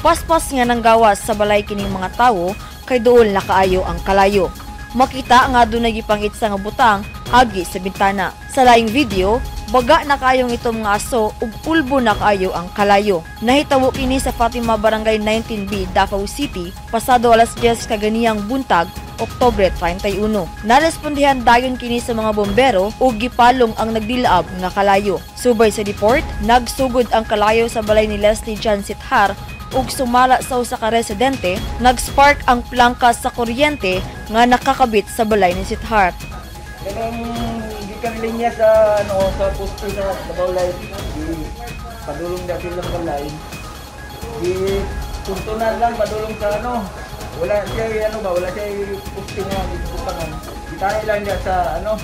Paspas nga nanggawas sa balay kining mga tawo kay duol na kaayo ang kalayo. Makita nga dunay gipangitsa nga butang agi sa bintana. Sa laing video, baga na kaayong itong mga aso ug ulbo na kaayo ang kalayo. Nahitabo kini sa Fatima, Barangay 19B, Davao City, pasado alas 10 kaganiyang buntag, Oktubre 31. Narespondihan dayon kini sa mga bombero ug gipalong ang nagdilaab nga kalayo. Subay sa report, nagsugod ang kalayo sa balay ni Leslie John Sithar ug sumala sa usa ka residente, nag-spark ang plangka sa kuryente nga nakakabit sa balay ni Sithar. Kanang gikan linya sa ano sa poste sa Davao Light, di padulong na silang balay. Di tuntunan lang padulong sa ano. Wala siya ano ba, wala siya poste nga gibutangan. Gitahi lang niya sa ano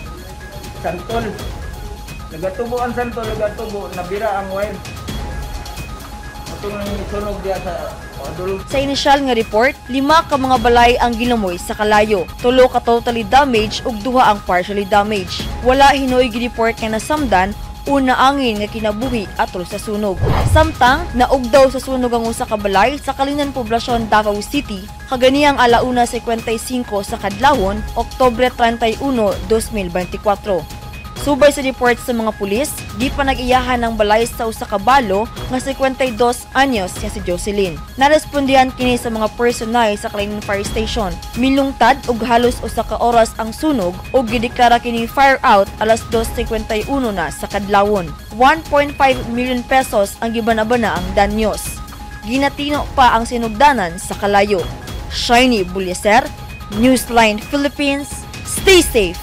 santol. Nagatubo ang santol, nagatubo, nabira ang wire. Atong sunog diya sa padulong. Sa inisyal nga report, lima ka mga balay ang gilumoy sa kalayo. Tulo ka totally damaged ug duha ang partially damaged. Wala hinoy gi-report nga nasamdan o naangin nga kinabuhi atol sa sunog. Samtang naugdaw sa sunog ang usa ka balay sa Kalinan Poblacion, Davao City, kaganiyang alauna 55 sa kadlawon, Oktubre 31, 2024. Subay sa report sa mga pulis, di pa nag-iyahan ang balay sa usa ka balo nga 52 anyos nga si Jocelyn. Narespondihan kini sa mga personnel sa Kalainan Fire Station. Milungtad og halos usa ka oras ang sunog ug gideklara kini fire out alas 2:51 na sa kadlawon. 1.5 million pesos ang gibanabana ang danyos. Ginatino pa ang sinugdanan sa kalayo. Shiny Bulyaser, Newsline Philippines, stay safe.